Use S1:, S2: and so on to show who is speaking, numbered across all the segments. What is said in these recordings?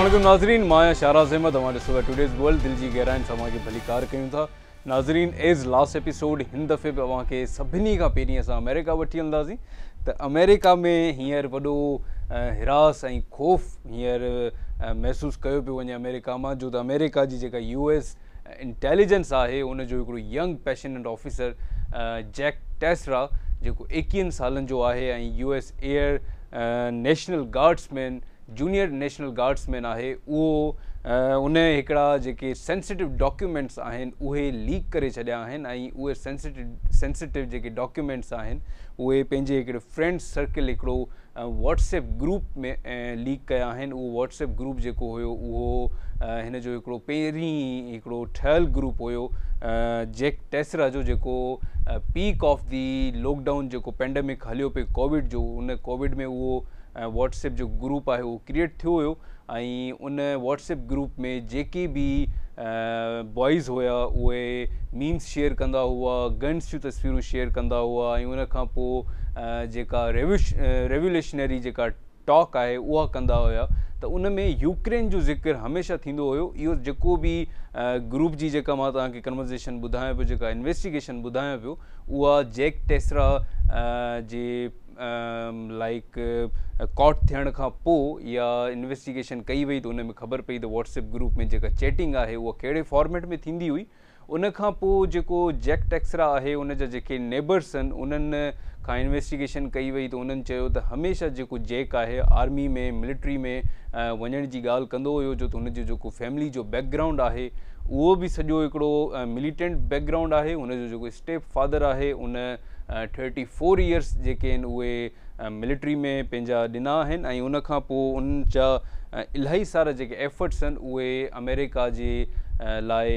S1: السلام عليڪم ناظرين، مان آهيان شاراز احمد، اوهان ڏسو ٿا ٽوڊيز ورلڊ. دل جي گهراين سان اوهان کي ڀليڪار ڪيون ٿا. ناظرين، ايز لاسٽ ايپيسوڊ هن دفعي به اوهان کي سڀني کان پهرين اسان آمريڪا وٺي هلنداسين ته آمريڪا ۾ هينئر وڏو هراس ۽ خوف هينئر محسوس ڪيو پيو وڃي آمريڪا مان، جو ته آمريڪا جي جيڪا يو ايس انٽيليجنس آهي ان جو هڪڙو ينگ پيشننٽ آفيسر جيڪ ٽيسرا، جيڪو 21 سالن جو آهي ۽ U S air national guardsman, junior national guardsman آهي، اهو ان هڪڙا جيڪي سينسٽو ڊاڪيومينٽس آهن اهي ليڪ ڪري ڇڏيا آهن ۽ اهي سينسٽو جيڪي ڊاڪيومينٽس آهن اهي پنهنجي هڪڙي فرينڊ سرڪل، هڪڙو واٽس ايپ گروپ ۾ ليڪ ڪيا آهن. اهو واٽس ايپ گروپ جيڪو هيو اهو هن جو هڪڙو پهرين هڪڙو ٺهيل گروپ هيو جيڪ ٽيسرا جو، جيڪو peak of the lock down, جيڪو پينڊمڪ هليو پئي ڪووڊ جو، ان ڪووڊ ۾ اهو واٽس ايپ جو گروپ آهي اهو ڪريئيٽ ٿيو هيو ۽ ان واٽس ايپ گروپ ۾ جيڪي به بوائز هيا اهي ميمز شيئر ڪندا هئا، گنس جون تصويرون شيئر ڪندا هئا ۽ ان کان پوء جيڪا ريوليشنري جيڪا ٽاڪ آهي اها ڪندا هيا ته ان ۾ يوڪرين جو ذڪر هميشه ٿيندو هيو. اهو جيڪو به گروپ جي جيڪا مان توهان کي ڪنورزيشن ٻڌايان پيو، جيڪا انويسٽيگيشن ٻڌايان پيو، اها جيڪ ٽيسرا جي لائيڪ ڪاٽ ٿيڻ کان پوء يا انويسٽيگيشن ڪئي وئي ته ان ۾ خبر پئي ته واٽس ايپ گروپ ۾ جيڪا چيٽنگ آهي اها ڪهڙي فارميٽ ۾ ٿيندي هئي. ان کان پوء جيڪو جيڪ ٽيڪسرا آهي ان جا جيڪي نيبرس آهن انهن کان انويسٽيگيشن ڪئي وئي ته انهن چيو ته هميشه جيڪو جيڪ آهي آرمي ۾ ملٽري ۾ وڃڻ جي ڳالهه ڪندو هيو، جو ته هن جو جيڪو فيملي جو بيڪ گرائونڊ آهي اهو به سڄو هڪڙو مليٽنٽ بيڪ گرائونڊ آهي. هن جو جيڪو اسٽيپ فادر آهي ان 34 ايئرس جيڪي آهن اهي ملٽري ۾ پنهنجا ڏنا آهن ۽ ان کان پوء انهن جا الاهي سارا جيڪي ايفرٽس آهن اهي آمريڪا جي لاء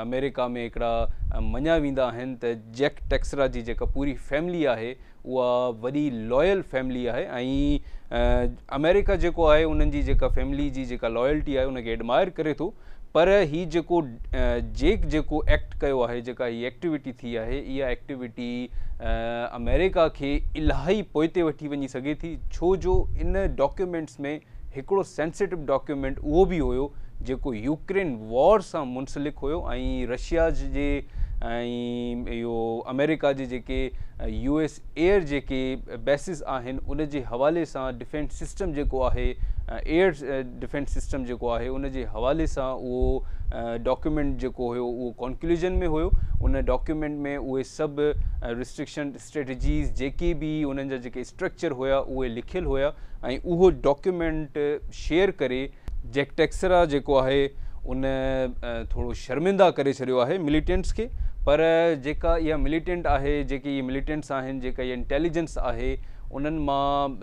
S1: آمريڪا ۾ هڪڙا مڃيا ويندا آهن ته جيڪ ٽيڪسرا جي جيڪا پوري فيملي آهي اها وڏي لائل فيملي آهي ۽ آمريڪا جيڪو آهي انهن جي جيڪا فيملي جي جيڪا لائلٽي آهي ان کي ايڊمائر ڪري ٿو. پر هي جيڪو جيڪ جيڪو ايڪٽ ڪيو آهي، جيڪا هي ايڪٽيوٽي ٿي آهي، اها ايڪٽيوٽي آمريڪا کي الاهي پوئتي وٺي وڃي سگهي ٿي، ڇو جو ان ڊاڪيومينٽس ۾ هڪڙو سينسيٽو ڊاڪيومينٽ اهو به هيو جيڪو يوڪرين وار سان منسلڪ هيو ۽ رشيا جي ۽ اهو آمريڪا جي جيڪي يو ايس ايئر جيڪي بيسز آهن ان جي حوالي سان ڊفينس سسٽم جيڪو آهي، ايئر ڊفينس سسٽم جيڪو آهي ان جي حوالي سان اهو ڊاڪيومينٽ جيڪو هيو اهو ڪنڪلوزن ۾ هيو. ان ڊاڪيومينٽ ۾ اهي سڀ ريسٽرڪشن اسٽريٽجيز جيڪي به انهن جا جيڪي اسٽرڪچر هيا اهي لکيل هيا ۽ اهو ڊاڪيومينٽ شيئر ڪري جيڪ ٽيڪسرا جيڪو آهي ان ٿورو شرمنده ڪري ڇڏيو آهي مليٽنٽس کي. پر جيڪا اها مليٽنٽ آهي، جيڪي اهي مليٽنٽس آهن، جيڪا اها انٽيليجنس آهي، انهن مان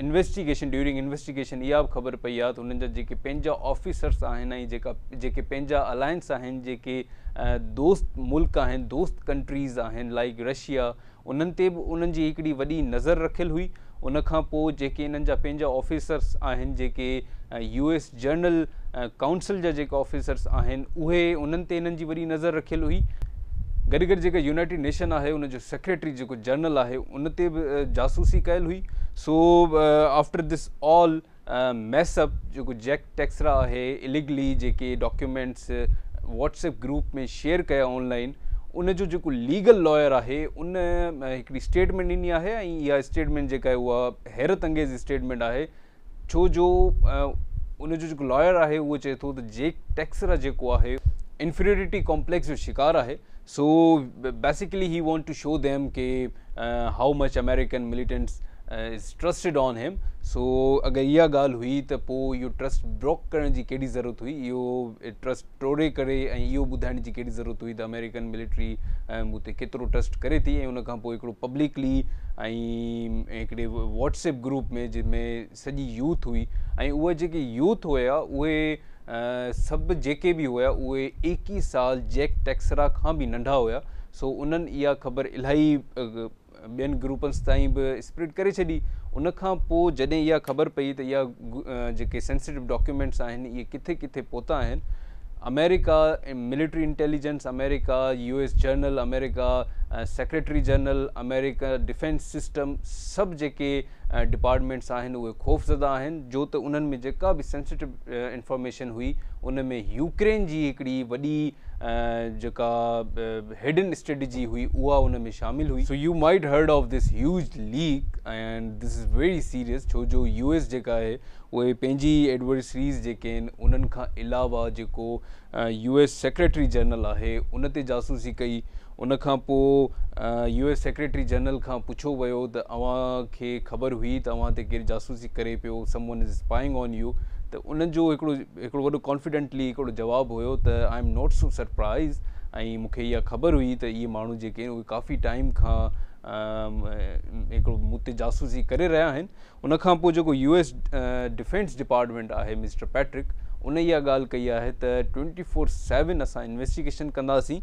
S1: انويسٽيگيشن ڊيورنگ انويسٽيگيشن اها به خبر پئي آهي ته انهن جا جيڪي پنهنجا آفيسرس آهن ۽ جيڪا جيڪي پنهنجا الائنس آهن، جيڪي دوست ملڪ آهن، دوست ڪنٽريز آهن لائيڪ رشيا، انهن تي به انهن جي هڪڙي وڏي نظر رکيل هئي. ان کان پوء جيڪي انهن جا پنهنجا آفيسرس آهن، جيڪي يو ايس جنرل ڪائونسل جا جيڪي آفيسرس آهن اهي، انهن تي انهن جي وڏي نظر رکيل هئي. گڏ گڏ جيڪا يونائيٽيڊ نيشن آهي ان جو سيڪريٽري جيڪو جنرل آهي ان تي به جاسوسي ڪيل هئي. So after this all mess up, جيڪو جيڪ ٽيڪسرا آهي اليگلي جيڪي documents WhatsApp group ۾ share ڪيا آن لائن، ان جو جيڪو ليگل لائر آهي ان هڪڙي اسٽيٽمينٽ ڏني آهي ۽ اها اسٽيٽمينٽ جيڪا آهي اها حيرت انگيز اسٽيٽمينٽ آهي، ڇو جو ان جو جيڪو لائر آهي اهو چئي ٿو ته جيڪ ٽيڪسرا جيڪو آهي انفيريرٽي ڪامپليڪس جو شڪار آهي. So basically he want to show them K how much American militants is trusted on him. سو اگر اها ڳالهه هئي ته پوء اهو ٽرسٽ بروڪ ڪرڻ جي ڪهڙي ضرورت هئي، اهو ٽرسٽ ٽوڙي ڪري ۽ اهو ٻڌائڻ جي ڪهڙي ضرورت هئي ته آمريڪن ملٽري مون تي ڪيترو ٽرسٽ ڪري ٿي ۽ ان کان پوء هڪڙو پبلڪلي ۽ هڪڙي واٽس ايپ گروپ ۾ جنهن ۾ سڄي يوٿ هئي ۽ اهي جيڪي يوٿ هيا اهي سڀ جيڪي به هيا اهي 21 سال جيڪ ٽيڪسرا کان به ننڍا هيا. سو انهن اها خبر الاهي ٻين گروپنس تائين به اسپريڊ ڪري ڇڏي. ان کان پوء جڏهن اها خبر پئي ته اها جيڪي سينسٽو ڊاڪيومينٽس آهن اهي ڪٿي ڪٿي پهتا آهن، آمريڪا ملٽري انٽيليجنس، آمريڪا يو ايس جنرل، آمريڪا Secretary general, America defence system, سڀ جيڪي ڊپارٽمينٽس آهن اهي خوفزده آهن، جو ته انهن ۾ جيڪا به سينسٽو انفارميشن هئي ان ۾ يوڪرين جي هڪڙي وڏي جيڪا هڊن اسٽريٽجي هئي اها ان ۾ شامل هئي. So you might heard of this huge leak and this is very serious, ڇو جو يو ايس جيڪا آهي اهي پنهنجي ايڊورسريز جيڪي آهن انهن کان علاوه جيڪو يو ايس سيڪريٽري جنرل آهي ان تي جاسوسي ڪئي. ان کان پوء يو ايس سيڪريٽري جنرل کان پڇيو ويو ته اوهان کي خبر هئي ته اوهان تي ڪير جاسوسي ڪري پيو، someone is spying on you, ته ان جو هڪڙو وڏو ڪانفيڊنٽلي هڪڙو جواب هيو ته I am not so surprise, ۽ مون کي اها خبر هئي ته اهي ماڻهو جيڪي آهن اهي ڪافي ٽائيم کان هڪڙو مون تي جاسوسي ڪري رهيا آهن. ان کان پوء جيڪو يو ايس ڊفينس ڊپارٽمينٽ آهي مسٽر پيٽرڪ، ان اها ڳالهه ڪئي آهي ته 24/7 اسان انويسٽيگيشن ڪنداسين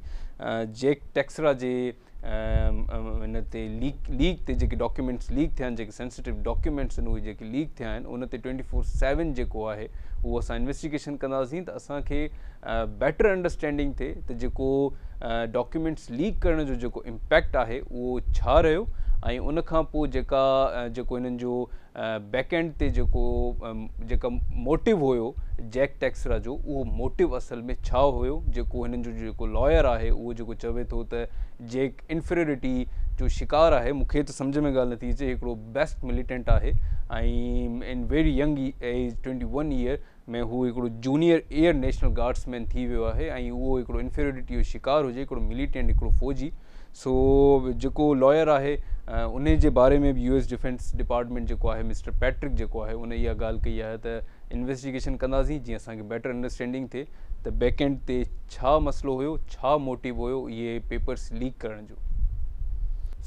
S1: جيڪ ٽيڪسرا جي ان تي ليڪ ليڪ تي جيڪي ڊاڪيومينٽس ليڪ ٿيا آهن، جيڪي سينسٽو ڊاڪيومينٽس آهن اهي جيڪي ليڪ ٿيا آهن ان تي 24/7 جيڪو آهي اهو اسان انويسٽيگيشن ڪنداسين ته اسان کي بيٽر انڊرسٽينڊنگ ٿئي ته جيڪو ڊاڪيومينٽس ليڪ ڪرڻ جو جيڪو امپيڪٽ آهي اهو ڇا رهيو، ۽ ان کان پوء جيڪا جيڪو هنن جو بيڪ اينڊ تي جيڪو جيڪا موٽو هيو جيڪ ٽيڪسرا جو، اهو موٽو اصل ۾ ڇا هيو، جيڪو هنن جو جيڪو لائر آهي اهو جيڪو چوي ٿو ته جيڪ انفيريرٽي جو شڪار آهي. مون کي ته سمجهه ۾ ڳالهه نٿي اچي، هڪڙو بيسٽ مليٽنٽ آهي ۽ ان ويري ينگ ايج 21 ايئر ۾ هو هڪڙو junior air national guardsman ٿي ويو آهي ۽ اهو هڪڙو انفيريرٽي جو شڪار هجي، هڪڙو مليٽنٽ، هڪڙو فوجي. سو جيڪو لائر آهي انهي جي باري ۾ به يو ايس ڊفينس ڊپارٽمينٽ جيڪو آهي مسٽر پيٽرڪ جيڪو آهي ان اها ڳالهه ڪئي آهي ته انويسٽيگيشن ڪنداسين جيئن اسان کي بيٽر انڊرسٽينڊنگ ٿئي ته بيڪ اينڊ تي ڇا مسئلو هيو، ڇا موٽيو هيو اهي پيپرس ليڪ ڪرڻ جو.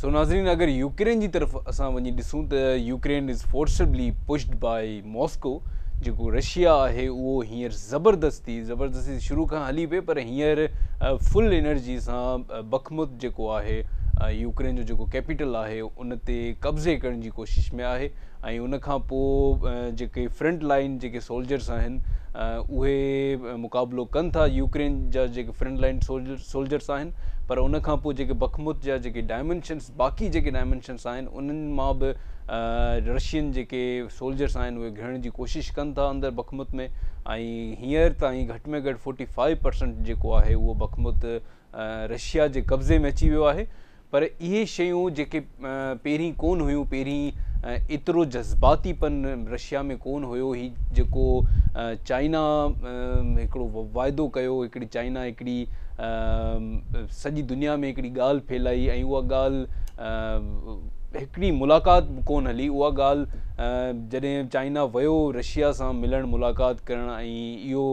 S1: سو ناظرين اگر يوڪرين جي طرف اسان وڃي ڏسون ته Ukraine is forcibly pushed by Moscow, جيڪو رشيا آهي اهو هينئر زبردستي زبردستي شروع کان هلي پئي پر هينئر فل انرجي سان بخمت جيڪو آهي يوڪرين جو جيڪو ڪيپيٽل آهي ان تي قبضي ڪرڻ جي ڪوشش ۾ آهي، ۽ ان کان پوء جيڪي فرنٽ لائن جيڪي سولجرس آهن اهي مقابلو ڪن ٿا يوڪرين جا جيڪي فرنٽ لائن سولجرس آهن، پر ان کان پوء جيڪي بخمت جا جيڪي ڊائمينشنس باقي جيڪي ڊائمينشنس آهن انهن مان به رشين جيڪي سولجرس آهن اهي گهڙڻ جي ڪوشش ڪن ٿا اندر بخمت ۾، ۽ هينئر تائين گهٽ ۾ گهٽ 45% جيڪو آهي اهو بخمت رشيا جي قبضي ۾ اچي ويو آهي. پر اهي شيون جيڪي پهرين ڪون هيون، پهرين ايترو جذباتي پن رشيا ۾ ڪون هيو. هي جيڪو چائنا هڪڙو واعدو ڪيو، هڪڙي چائنا هڪڙي سڄي دنيا ۾ هڪڙي ڳالهه ڦهلائي ۽ اها ڳالهه هڪڙي ملاقات به ڪون هلي. اها ڳالهه جڏهن چائنا ويو رشيا سان ملڻ ملاقات ڪرڻ ۽ اهو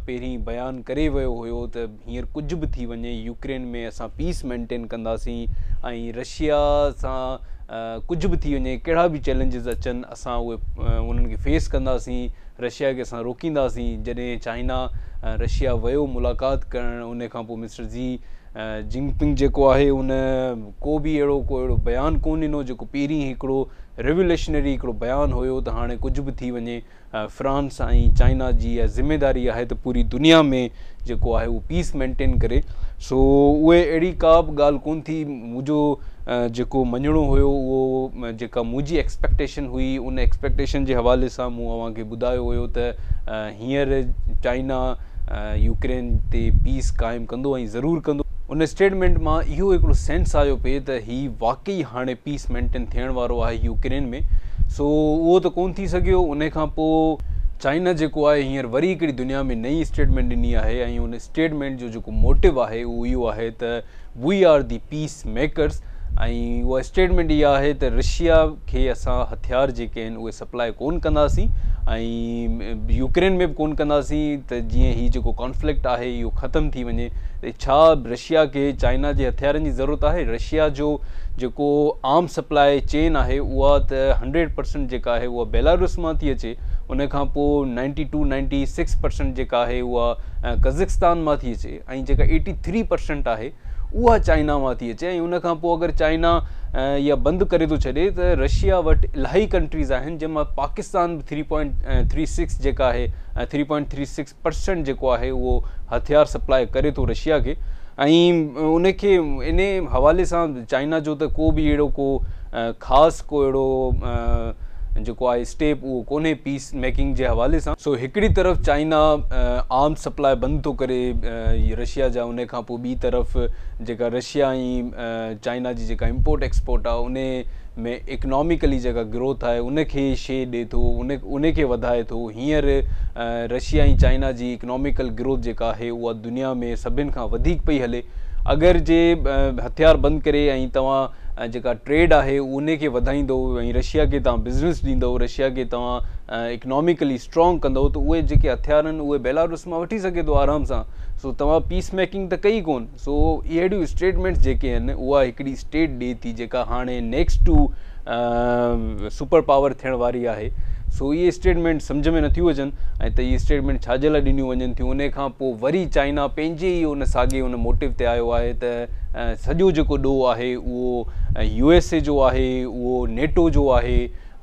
S1: پهرين بيان ڪري ويو هيو ته هينئر ڪجهه به ٿي وڃي يوڪرين ۾ اسان پيس مينٽين ڪنداسين ۽ رشيا سان ڪجهه به ٿي وڃي ڪهڙا به چئلينجز اچن اسان اهي انهن کي فيس ڪنداسين، رشيا کي اسان روڪينداسين. جڏهن چائنا رشيا ويو ملاقات ڪرڻ ان کان پوء مسٽر زي جنگ پنگ جيڪو آهي ان ڪو به اهڙو ڪو اهڙو بيان ڪونه ڏنو جيڪو پهرين هڪڙو ريوليشنري هڪڙو بيان هيو ته هاڻي ڪجهه به ٿي وڃي فرانس ۽ چائنا جي اها ذميداري آهي ته پوري دنيا ۾ جيڪو آهي اهو پيس مينٽين ڪري. سو اهي اهڙي ڪا به ڳالهه ڪونه ٿي. منهنجو جيڪو مڃڻو هيو اهو جيڪا منهنجي ايڪسپيڪٽيشن هئي ان ايڪسپيڪٽيشن جي حوالي سان مون اوهان کي ٻڌايو هيو ته هينئر چائنا يوڪرين تي پيس قائم ڪندو ۽ ضرور ڪندو. ان اسٽيٽمينٽ مان اهو هڪڙو سينس آيو پئي ته هي واقعي هاڻي پيس مينٽين ٿيڻ وارو آهي يوڪرين ۾. سو اهو ته ڪونه ٿي سگهيو. انهي کان پوء چائنا جيڪو آهي هينئر وري هڪڙي دنيا ۾ نئين اسٽيٽمينٽ ڏني آهي ۽ ان اسٽيٽمينٽ جو جيڪو موٽو آهي اهو اهو آهي ته we are the peace makers, ۽ اها اسٽيٽمينٽ اها آهي ته رشيا کي اسان هٿيار جيڪي آهن اهي سپلاء ڪونه ڪنداسين ۽ يوڪرين ۾ به ڪونه ڪنداسين ته جيئن هي جيڪو ڪانفلڪٽ آهي اهو ختم ٿي وڃي. ته ڇا رشيا کي چائنا جي هٿيارن جي ضرورت آهي؟ رشيا جو جيڪو آرم سپلاء چين آهي اها ته 100% جيڪا آهي اها بيلاروس مان ٿي اچي، ان کان پوء 92 96% جيڪا آهي اها قزقستان مان ٿي اچي ۽ جيڪا 83% آهي اها چائنا مان ٿي اچي. ۽ ان کان پوء اگر چائنا اها بند ڪري ٿو ڇڏي ته رشيا وٽ الاهي ڪنٽريز آهن جنهن مان پاڪستان به 3.36 جيڪا آهي 3.36% جيڪو آهي اهو هٿيار سپلاء ڪري ٿو رشيا کي. ۽ ان کي ان حوالي سان چائنا جو ته ڪو به اهڙو ڪو خاص ڪو اهڙو جيڪو آهي اسٽيپ اهو ڪونهي پيس ميڪنگ جي حوالي سان. سو هڪڙي طرف چائنا آرمز سپلاء بند ٿو ڪري رشيا جا، ان کان پوء ٻي طرف جيڪا رشيا ۽ چائنا جي جيڪا امپورٽ ايڪسپورٽ آهي ان ۾ اڪناميڪلي جيڪا گروٿ آهي ان کي شي ڏي ٿو، ان کي وڌائي ٿو. هينئر رشيا ۽ چائنا جي اڪناميڪل گروٿ جيڪا آهي اها دنيا ۾ سڀن کان وڌيڪ پئي هلي. اگر جي هٿيار بند ڪري ۽ توهان جيڪا ٽريڊ آهي ان کي وڌائيندو ۽ رشيا کي توهان بزنس ڏيندو، رشيا کي توهان اڪناميڪلي اسٽرانگ ڪندو ته اهي جيڪي هٿيار آهن اهي بيلاروس مان وٺي سگهي ٿو آرام سان. سو توهان پيس ميڪنگ ته ڪئي ڪون. سو اهڙيون اسٽيٽمينٽس جيڪي آهن اها هڪڙي اسٽيٽ ڏئي ٿي جيڪا هاڻي نيڪسٽ ٽو سپر پاور ٿيڻ واري آهي. سو اهي اسٽيٽمينٽ سمجهه ۾ نٿيون اچن ۽ ته اهي اسٽيٽمينٽ ڇا جي لاء ڏنيون وڃن ٿيون. ان کان پوء وري چائنا پنهنجي ئي ان ساڳي ان موٽو تي آيو آهي ته سڄو جيڪو ڏوهه آهي اهو يو ايس اي جو آهي، اهو نيٽو جو آهي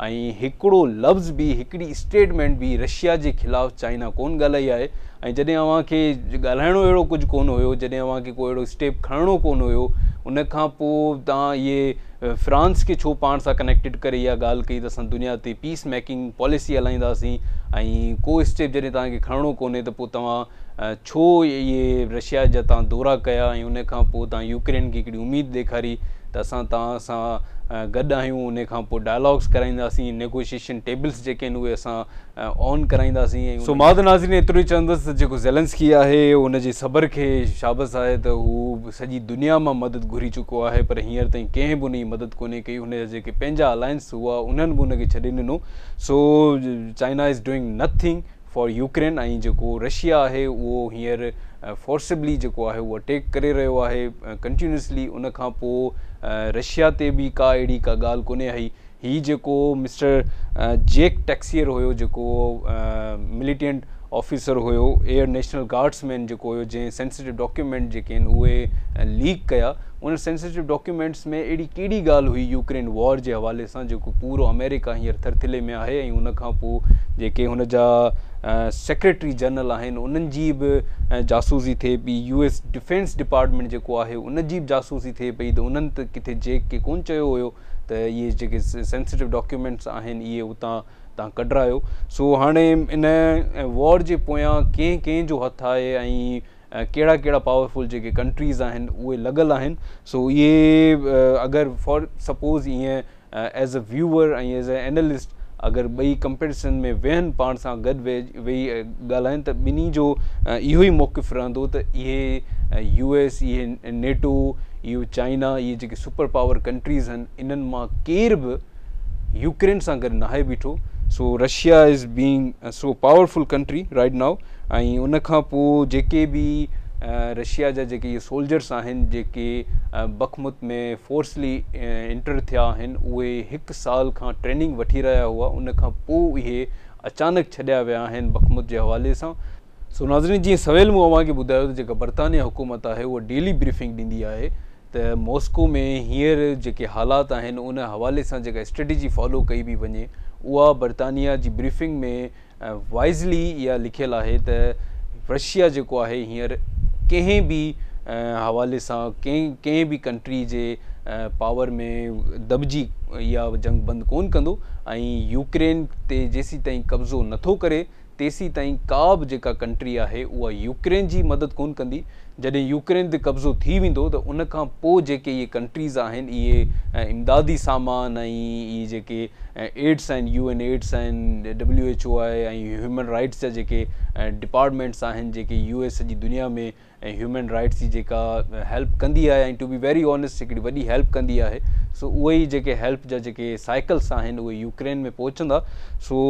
S1: ۽ هڪڙو لفظ به هڪڙي اسٽيٽمينٽ به رشيا جي خلاف چائنا ڪون ڳالهائي آهي. ۽ جڏهن اوهان کي ڳالهائڻو اهڙو ڪجهه ڪون هيو، جڏهن اوهان کي ڪو اهڙو اسٽيپ کڻڻو ڪون هيو، ان کان پوء توهان اهي فرانس کي ڇو پاڻ سان ڪنيڪٽيڊ ڪري اها ڳالهه ڪئي ته اسان دنيا تي پيس ميڪنگ پاليسي هلائينداسين ۽ ڪو اسٽيپ جڏهن توهان کي کڻڻو ڪونهي ته پوء توهان ڇو اهي رشيا جا توهان دورا ڪيا ۽ ان کان پوء توهان يوڪرين کي هڪڙي اميد ڏيکاري ته اسان توهان سان گڏ آهيون، ان کان پوء ڊائلاگس ڪرائينداسين، نيگوشيشن ٽيبلز جيڪي آهن اهي اسان آن ڪرائينداسين. سو مان ته ناظرين ايترو ئي چوندس ته جيڪو زيلنسڪي آهي ان جي صبر کي شابس آهي ته هو سڄي دنيا مان مدد گهري چڪو آهي پر هينئر تائين ڪنهن به ان جي مدد ڪونهي ڪئي، هن جا جيڪي پنهنجا الائنس هئا انهن به ان کي ڇڏي ڏنو. So China is doing nothing for Ukraine ۽ جيڪو رشيا آهي اهو هينئر فورسبلي جيڪو آهي اهو اٽيڪ ڪري رهيو آهي ڪنٽينيوسلي. ان کان پوء رشيا تي به ڪا اهڙي ڪا ڳالهه ڪونهي آئي. هي جيڪو مسٽر جيڪ ٽيڪسيئر هيو جيڪو مليٽنٽ آفيسر هيو، ايئر نيشنل گارڊس مين جيڪو هيو، جنهن سينسيٽو ڊاڪيومينٽ جيڪي آهن اهي ليڪ ڪيا، ان سينسيٽو ڊاڪيومينٽس ۾ اهڙي ڪهڙي ڳالهه هئي يوڪرين وار جي حوالي سان جيڪو پورو آمريڪا هينئر ٿرٿلي ۾ آهي ۽ ان کان پوء جيڪي هن جا سيڪريٽري جنرل آهن انهن جي به جاسوسي ٿئي پئي، يو ايس ڊفينس ڊپارٽمينٽ جيڪو آهي ان جي به جاسوسي ٿئي پئي ته انهن ته ڪٿي جيڪ کي ڪونه چيو هيو ته اهي جيڪي سينسيٽو ڊاڪيومينٽس آهن اهي اتان تان ڪڍرايو. سو هاڻي ان وار جي پويان ڪنهن ڪنهن جو هٿ آهي ۽ ڪهڙا ڪهڙا پاورفل جيڪي ڪنٽريز آهن اهي لڳل آهن. سو اهي اگر فار سپوز ائين as a viewer ۽ as a analyst اگر ٻئي ڪمپيريزن ۾ ويهن پاڻ سان گڏ ويهي ڳالهائن ته ٻنهي جو اهو ئي موقف رهندو ته اهي يو ايس، اهي نيٽو، اهو چائنا، اهي جيڪي سپر پاور ڪنٽريز آهن انهن مان ڪير به يوڪرين سان گڏ ناهي بيٺو. So Russia is being so powerful country right now ۽ ان کان پوء جيڪي به رشيا جا جيڪي اهي سولجرس آهن جيڪي بخمت ۾ فورسلي انٽر ٿيا آهن اهي هڪ سال کان ٽريننگ وٺي رهيا هئا، ان کان پوء اهي اچانڪ ڇڏيا ويا آهن بخمت جي حوالي سان. سو ناظرين جيئن سويل مون اوهان کي ٻڌايو ته جيڪا برطانيا حڪومت آهي اها ڊيلي بريفنگ ڏيندي آهي ته ماسڪو ۾ هينئر جيڪي حالات آهن ان حوالي سان جيڪا اسٽريٽجي فالو ڪئي پئي وڃي اها برطانيا جي بريفنگ ۾ وائزلي اها لکيل آهي ته رشيا جيڪو آهي هينئر ڪنهن به حوالي سان ڪنهن به ڪنٽري جي پاور ۾ دٻجي اها جنگ بند ڪون ڪندو ۽ يوڪرين تي جيسيتائين قبضو نٿو ڪري تيسيتائين ڪا به جيڪا ڪنٽري آهي اها يوڪرين جي مدد ڪون ڪندي. جڏهن يوڪرين تي قبضو ٿي ويندو ته ان کان پوء جيڪي اهي ڪنٽريز آهن اهي امدادي سامان ۽ اهي جيڪي ايڊس آهن، يو اين ايڊس آهن، ڊبليو ايڇ او آهي ۽ هيومن رائٽس جا جيڪي ڊپارٽمينٽس آهن جيڪي يو ايس سڄي دنيا ۾ ۽ هيومن رائٽس جي جيڪا هيلپ ڪندي آهي ۽ ٽو بي ويري آنيسٽ هڪڙي وڏي هيلپ ڪندي آهي سو اهي ئي جيڪي هيلپ جا جيڪي سائيڪلس آهن اهي يوڪرين ۾ پهچندا. سو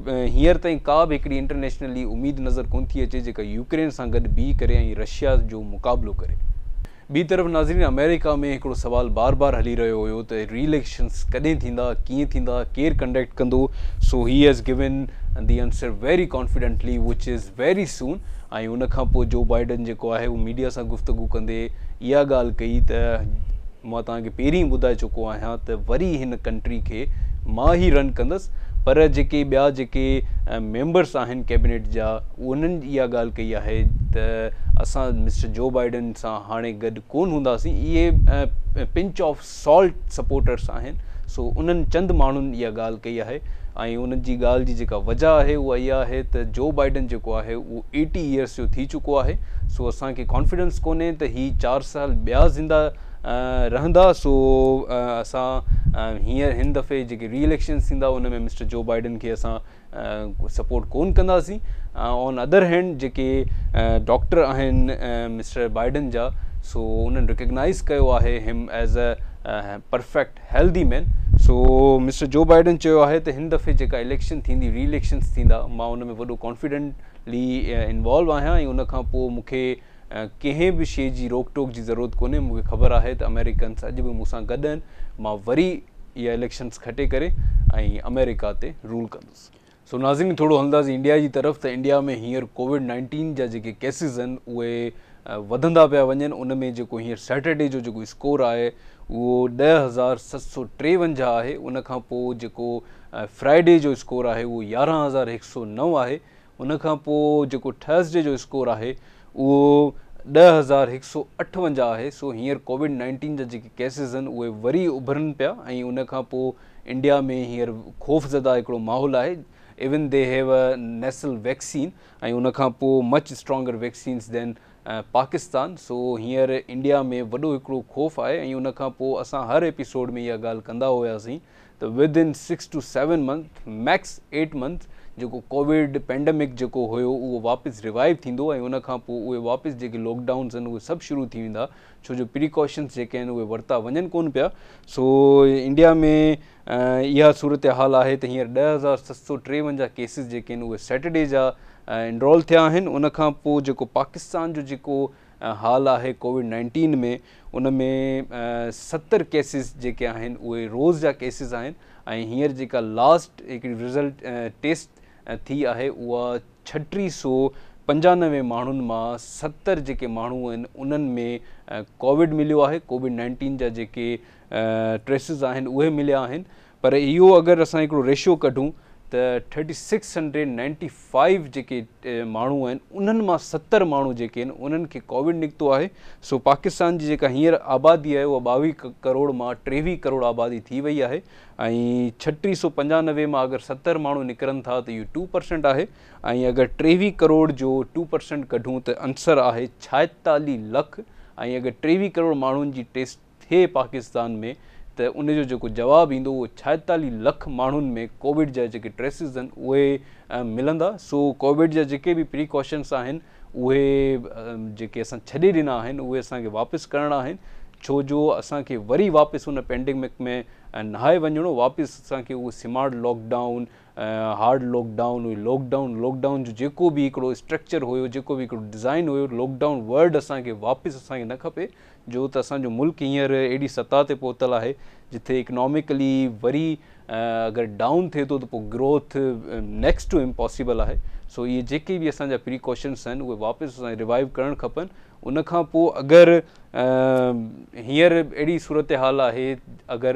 S1: هينئر تائين ڪا به هڪڙي انٽرنيشنلي اميد نظر ڪونه ٿي اچي جيڪا يوڪرين سان گڏ بيهي ڪري ۽ رشيا جو مقابلو ڪري. ٻي طرف ناظرين آمريڪا ۾ هڪڙو سوال بار بار هلي رهيو هيو ته ري اليڪشنس ڪڏهن ٿيندا، ڪيئن ٿيندا، ڪير ڪنڊڪٽ ڪندو، so he has given the answer very confidently which is very soon ۽ ان کان پوء جو بائيڊن جيڪو آهي اهو ميڊيا سان گفتگو ڪندي اها ڳالهه ڪئي ته مان توهان کي پهرين ئي ٻڌائي چڪو آهيان ته وري هن ڪنٽري کي مان ئي رن ڪندس پر جيڪي ٻيا جيڪي ميمبرس آهن ڪيبنيٽ جا، انهن اها ڳالهه ڪئي آهي ته اسان مسٽر جو بائيڊن سان هاڻي گڏ ڪون هونداسين. اهي پنچ آف سالٽ سپورٽرس آهن، سو انهن چند ماڻهن اها ڳالهه ڪئي آهي ۽ انهن جي ڳالهه جي جيڪا وجه آهي اها اها آهي ته جو بائيڊن جيڪو آهي اهو 80 ايئرس جو ٿي چڪو آهي، سو اسان کي ڪانفيڊنس ڪونهي ته هي 4 سال ٻيا زنده رهندا. سو اسان هينئر هن دفعي جيڪي ري اليڪشنس ٿيندا ان ۾ مسٽر جو بائيڊن کي اسان سپورٽ ڪون ڪنداسين. آن ادر هينڊ جيڪي ڊاڪٽر آهن مسٽر بائيڊن جا، سو انهن ريڪگنائز ڪيو آهي هم as a perfect healthy man. So mister جو بائيڊن چيو آهي ته هن دفعي جيڪا اليڪشن ٿيندي، ري اليڪشنس ٿيندا، مان ان ۾ وڏو ڪانفيڊنٽلي انوالو آهيان ۽ ان کان پوء مون کي ڪنهن به شيء جي روڪ ٽوڪ جي ضرورت ڪونهي. مون کي خبر آهي ته آمريڪنس اڄ به مون سان گڏ آهن، مان وري اها اليڪشنس کٽي ڪري ۽ آمريڪا تي رول ڪندس. سو ناظرين، ٿورو هلنداسين انڊيا جي طرف ته انڊيا ۾ هينئر ڪووڊ 19 جا جيڪي ڪيسز آهن اهي وڌندا پيا وڃن. ان ۾ جيڪو هينئر سيٽرڊي جو جيڪو اسڪور آهي اهو 10,753 آهي. ان کان پوء جيڪو فرائيڊي جو اسڪور آهي اهو 11,109 آهي. ان کان پوء جيڪو ٿرسڊي جو اسڪور آهي اهو 10,158 آهي. سو هينئر ڪووڊ 19 جا جيڪي ڪيسز آهن اهي وري اڀرن پيا ۽ ان کان پوء انڊيا ۾ هينئر خوفزده هڪڙو ماحول آهي. Even they have a nasal vaccine ۽ ان کان پوء much stronger vaccines than Pakistan. سو هينئر انڊيا ۾ وڏو هڪڙو خوف آهي ۽ ان کان پوء اسان هر ايپيسوڊ ۾ اها ڳالهه ڪندا هياسين ته within 6 to 7 month, max 8 month, جيڪو ڪووڊ پينڊمڪ جيڪو هيو اهو واپس ريوائيو ٿيندو ۽ ان کان پوء اهي واپس جيڪي لاڪ ڊائونز آهن اهي سڀ شروع ٿي ويندا، ڇو جو پريڪاشنس جيڪي آهن اهي ورتا وڃن ڪونه پيا. سو انڊيا ۾ اها صورتحال آهي ته هينئر 10,753 ڪيسز جيڪي آهن اهي سيٽرڊي جا انرول ٿيا آهن. ان کان پوء جيڪو پاڪستان جو جيڪو حال آهي ڪووڊ 19 ۾، ان ۾ 70 ڪيسز جيڪي آهن اهي روز جا ڪيسز آهن ۽ هينئر جيڪا لاسٽ هڪڙي رزلٽ ٽيسٽ ٿي آهي اها 3695 ماڻهن مان 70 جيڪي ماڻهو آهن انهن ۾ ڪووڊ مليو آهي، ڪووڊ 19 جا جيڪي ٽريسز آهن اهي مليا آهن. پر اهو اگر اسان هڪڙو ريشو ڪڍون ته 3695 جيڪي ماڻهو آهن انهن مان 70 ماڻهو جيڪي آهن انهن کي ڪووڊ نڪتو آهي. سو پاڪستان جي جيڪا هينئر آبادي آهي اها 22 ڪروڙ مان 23 ڪروڙ آبادي ٿي وئي آهي ۽ 3695 مان اگر 70 ماڻهو نڪرن ٿا ته اهو 2% آهي ۽ اگر 23 ڪروڙ جو 2% ڪڍون ته عنصر آهي 46 لک ۽ اگر 23 ڪروڙ ماڻهن جي ٽيسٽ ٿئي پاڪستان ۾ ته ان جو جيڪو جواب ايندو اهو 46 لک ماڻهن ۾ ڪووڊ جا جيڪي ٽريسز آهن اهي ملندا. سو ڪووڊ جا جيڪي به پريڪاشنس آهن اهي جيڪي اسان ڇڏي ڏنا آهن اهي اسان کي واپس ڪرڻا آهن، ڇو جو اسان کي وري واپس ان پينڊمڪ ۾ ناهي وڃڻو. واپس اسان کي اهو smart lockdown, hard lockdown, اهي لاڪ ڊائون، لاڪ ڊائون جو جيڪو به هڪڙو اسٽرڪچر هيو، جيڪو به هڪڙو ڊزائن هيو، لاڪ ڊائون ورڊ اسان کي واپس اسان کي نه کپي. جو ته اسان جو ملڪ هينئر اهڙي سطح تي پهتل آهي جتي اڪناميڪلي وري اگر ڊائون ٿئي ٿو ته پوء گروٿ نيڪسٽ ٽو امپاسيبل آهي. سو اهي جيڪي به اسان جا پريڪاشنس آهن اهي واپس اسان کي ريوائيو ڪرڻ کپن. ان کان پوء اگر هينئر اهڙي صورتحال آهي، اگر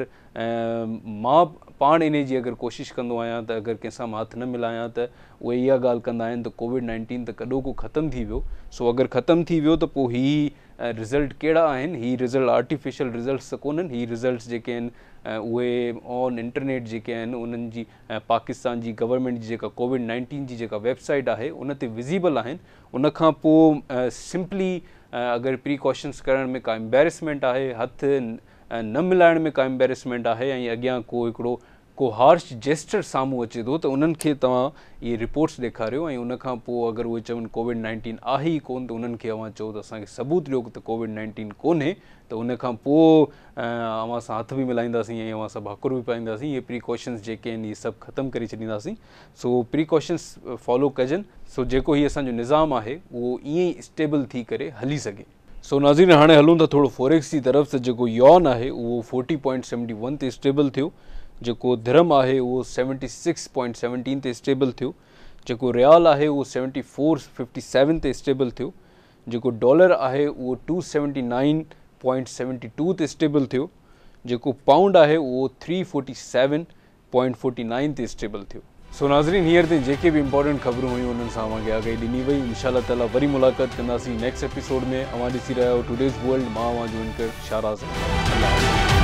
S1: مان پاڻ انهي جي اگر ڪوشش ڪندو آهيان ته اگر ڪنهن سان مان هٿ نه ملايان ته اهي اها ڳالهه ڪندا آهن ته ڪووڊ 19 ته ڪڏهوڪو ختم ٿي ويو. سو اگر ختم ٿي ويو ته پوء هي رزلٽ ڪهڙا آهن؟ هي رزلٽ آرٽيفيشل رزلٽس ته ڪونهن. هي رزلٽس جيڪي آهن اهي آن انٽرنيٽ جيڪي آهن انهن جي پاڪستان جي گورنمينٽ جي جيڪا ڪووڊ 19 جي جيڪا ويب سائيٽ آهي ان تي وزيبل آهن. ان کان پوء سمپلي اگر پريڪاشنس ڪرڻ ۾ ڪا امبيرسمينٽ آهي، هٿ نه ملائڻ ۾ ڪا امبيرسمينٽ آهي ۽ اڳيان ڪو هڪڙو ڪو هارش جيسچر سامهون اچي ٿو ته انهن کي توهان اهي رپورٽس ڏيکاريو ۽ ان کان پوء اگر اهي چون ڪووڊ 19 آهي ئي ڪونه ته انهن کي اوهان چئو ته اسان کي ثبوت ڏيو ته ڪووڊ 19 ڪونهي ته ان کان پوء اوهان سان هٿ به ملائينداسين ۽ اوهان سان ڀاڪر به پائينداسين. اهي پريڪاشنس جيڪي آهن اهي سڀ ختم ڪري ڇڏينداسين. سو پريڪاشنس فالو ڪجن سو جيڪو هي اسان جو نظام آهي اهو ائين ئي اسٽيبل ٿي ڪري هلي سگهي. سو ناظرين، هاڻي هلون ٿا ٿورو فوريڪس جي طرف ته جيڪو يون آهي اهو 40.71 تي اسٽيبل ٿيو، جيڪو درهم آهي اهو 76.17 تي اسٽيبل ٿيو، جيڪو ريال آهي اهو 74.57 تي اسٽيبل ٿيو، جيڪو ڊالر آهي اهو 279.72 تي اسٽيبل ٿيو، جيڪو پائونڊ آهي اهو 347 پوائنٽ 49 تي اسٽيبل ٿيو. سو ناظرين هينئر تائين جيڪي به امپارٽنٽ خبرون هيون انهن سان اوهان کي آگاهي ڏني وئي. انشاء الله تعالي وري ملاقات ڪنداسين نيڪسٽ ايپيسوڊ ۾. اوهان ڏسي رهيا آهيو ٽوڊيز ورلڊ، مان اوهان جو اينڪر شاهراز احمد. الله حافظ.